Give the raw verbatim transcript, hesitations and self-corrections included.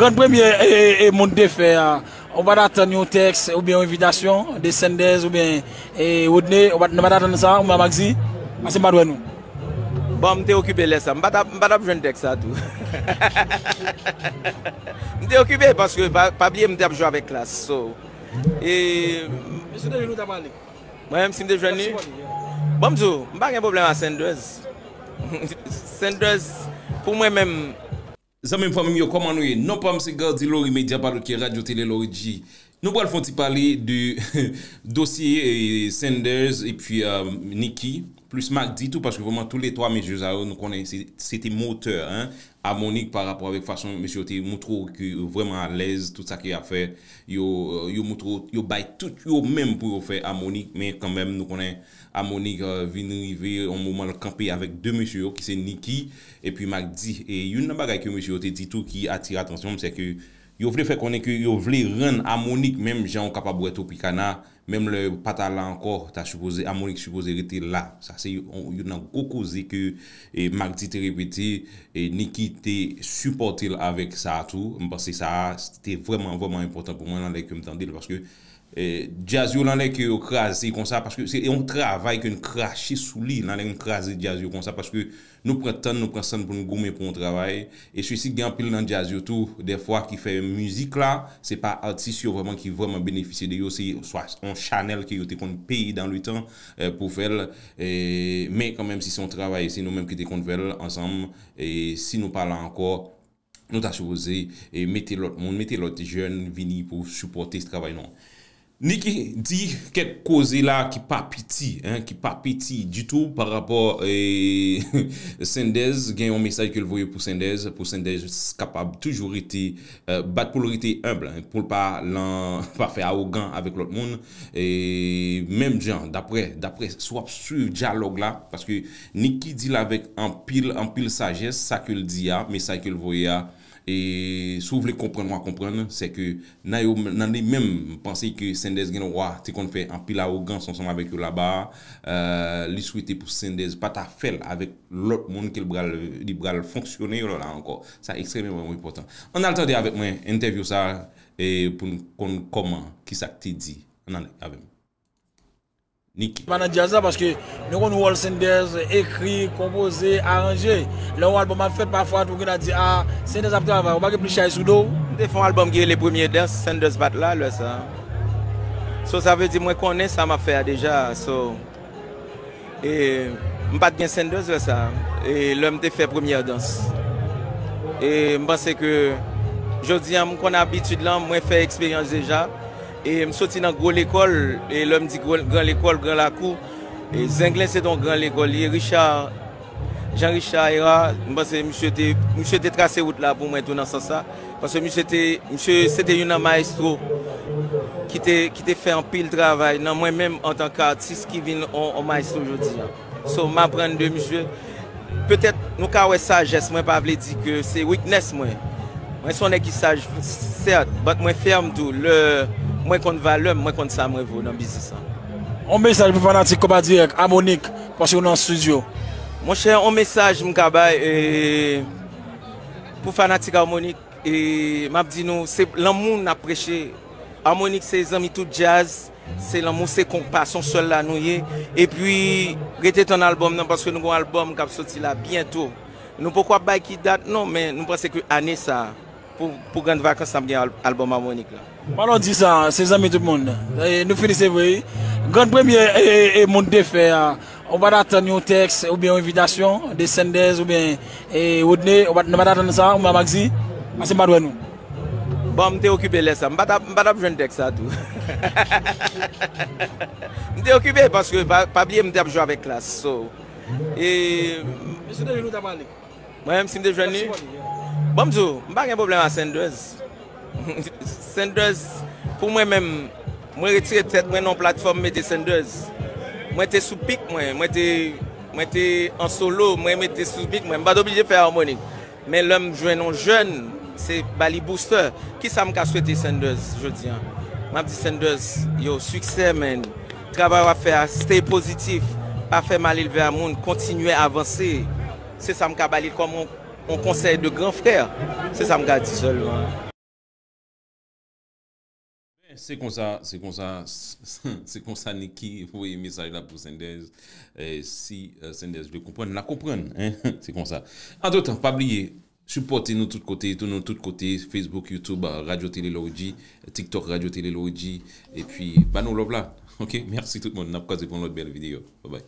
Grann premye e, e, e, moun te fè a, ou pa t atann yon tèks oubyen yon envitasyon de Sanders oubyen e, Rodney, ou pa t, nou pa t atann sa, ou menm Maxi, paske m pa t wè nou. Bon, m te okipe lè sa. M pa t ap, m pa t ap jwenn tèks sa tou. M te okipe paske, pa, pa bliye, m te ap jwe avèk Klass. So, e, Mesye Dejou, nou ta pale. Mwen menm, si m te jwenn li, bon, m di w, m pa gen pwoblèm a Sanders. Sanders, pou mwen menm. Zanmi m, fanmi m yo, kòman nou ye? Non pa m se Gardy Laurie, medya pa dòt ke Radyo Tele Laurie G. Nou pral fè yon ti pale de dosye, eh, Sanders epi, eh, Nicky, plis Mack D tou, paske vrèman tou le twa mesye sa yo, nou konnen se, se te motè, hein, Harmonik pa rapò avèk fason mesye yo te moutre w ke yo vrèman alèz, tout sa ke y ap fè, yo, yo moutre w, yo bay tout yo menm pou yo fè Harmonik, men kanmenm nou konnen Harmonik, eh, vin rive yon moman l kanpe avèk de mesye yo ki se Nicky epi Mack D. E youn nan bagay ke mesye yo te di tou ki atire atansyon m, se ke yo vle fè konnen ke yo vle rann Harmonik menm jan w kapab wè Tropicana, menm lè yo pa ta la ankò, ta sipoze, Harmonik sipoze rete la. Sa se yon, youn nan gwo koze ke, e, Mack D te repete, e Nicky te sipòte l avèk sa a tou. M panse sa a te vrèman, vrèman enpòtan pou mwen nan lè ke m tande l, paske eh, djaz yo nan lè ke yo kraze konsa, paske se yon travay ke n krache sou li, nan lè n kraze djaz yo konsa, paske nou pran tan n, nou pran san n pou n goumen pou yon travay, e sesi gen anpil nan djaz yo tou, dèfwa ki fè mizik la, se pa atis yo vrèman ki vrèman benefisye de yo, se swa yon chanèl ke yo te konn peye dan le tan, eh, pou fè l, eh, men kanmenm si se yon travay, se nou menm ki te konn fè l ansanm, e si nou pa la ankò, nou ta sipoze, e, mete lòt moun, mete lòt jèn vini pou sipòte travay nou an. Nicky di kèk koze la ki pa piti, hein, ki pa piti ditou pa rapò, e, Sanders, gen yon mesaj ke l voye pou Sanders, pou Sanders kapab toujou rete, eh, bat pou l rete enb, hein, pou l pa lan, pa fè awogan avèk lòt moun. E menm jan, daprè, daprè, si w ap swiv dyalòg la, paske Nicky di l avèk anpil, anpil sajès, sa ke l di a, mesaj ke l voye a, e si w vle konprann, w a konprann, se ke nan yo, nan li menm, m panse ke Sanders gen dwa te konn fè anpil awogans ansanm avèk yo laba a, eh, li swete pou Sanders pa ta fè l avèk lòt moun ke l pral, li pral fonksyone yo la ankò. Sa ekstrèmeman enpòtan. Ann al tande avèk mwen entèvyou sa, e pou n konn kòman, kisa k te di. Ann ale avè m. Nicky. Pa nan djaz la, paske nou konn wòl Sanders, ekri, konpoze, aranje. Lè yon albòm ap fèt, pafwa tou gen a di, "Ah, Sanders ap travay, ou pa gen plis chay sou do w?" M te fè yon albòm ki rele Premye Dans, Sanders pa t la lè sa. So, sa vle di mwen konnen sa m ap fè a deja. So, e, m pa t gen Sanders lè sa. E lè m te fè Premye Dans. E m panse ke jodi a, m konn abitid lan, mwen fè eksperyans deja. E m soti nan gwo lekòl, e lè m di gwo, gran lekòl, gran lakou, e Zenglen se te yon gran lekòl li ye. Richard, Jean Richard Hérard, m panse misye te, misye te trase wout la pou mwen tou nan sans sa. Paske misye te, misye se te youn nan mayestwo ki te, ki te fè anpil travay nan mwen menm antanke atis ki vin on, on mayestwo jodi a. So, m aprann de misye. Petèt nou ka wè sajès mwen pa vle di ke se weakness mwen. Mwen se yon nèg ki saj, sèt, but mwen fèm tou. Lè mwen konn valè m, mwen konn sa mwen vo nan biznis lan. On mesaj pou fanatik Konpa Dirèk, Harmonik, paske w nan estidyo. Monchè, on mesaj m ka bay, e, pou fanatik Harmonik, e, m ap di nou, se lanmou n ap preche. Harmonik se zanmi tout djaz. Se lanmou, se konpa, se yon sèl la nou ye. Epi, rete tann albòm nan, paske nou gen yon albòm k ap soti la byento. Nou poko ap bay ki dat non, men nou panse ke ane sa, pou, pou grann vakans, n ap gen al-, albòm Harmonik la. Pandan w di sa, se zanmi tout moun. E, nou fini, se vre, wi. Grann premye, e, e, e, moun te fè a, ou pa t atann yon tèks oubyen yon envitasyon de Sanders oubyen, e, Rodney, ou pa t, nou pa t atann sa, ou menm Maxi, paske m pa t wè nou. Bon, m te okipe lè sa. M pa t ap, m pa t ap jwenn tèks sa tou. M te okipe paske, pa, pa bliye, m te ap jwe avèk Klass. So, e, Mesye Dejou, nou ta pale. Mwen menm, si m te jwenn li, bon, m di w, m pa gen pwoblèm a Sanders. Sanders, pou mwen menm, mwen retire tèt mwen nan platfòm, mete Sanders. Mwen te sou pik mwen, mwen te, mwen te an solo, mwen mete sou pik mwen. M pa t oblije fè Harmonik. Men lè m jwenn yon jèn, se ba li booster. Kisa m ka swete Sanders jodi a? M ap di Sanders, yo, siksè, man. Travay w ap fè a, stay pozitif. Pa fè malelve a moun, kontinye avanse. Se sa m ka ba li kòm yon, yon konsèy de gran frè. Se sa m ka di sèlman. Se konsa, se konsa, se konsa Nicky voye mesaj la pou Senders. Eh, si eh, Senders vle konprann, l a konprann. Hein? Se konsa. Antretan, pa bliye, sipòte nou tout kote, tou nou tout kote, Facebook, YouTube, Radio Télé Lorigi, TikTok, Radio Télé Lorigi, epi ba nou love la. Ok, mèsi tout moun. N ap kwaze pou yon lòt bèl videyo. Bye bye.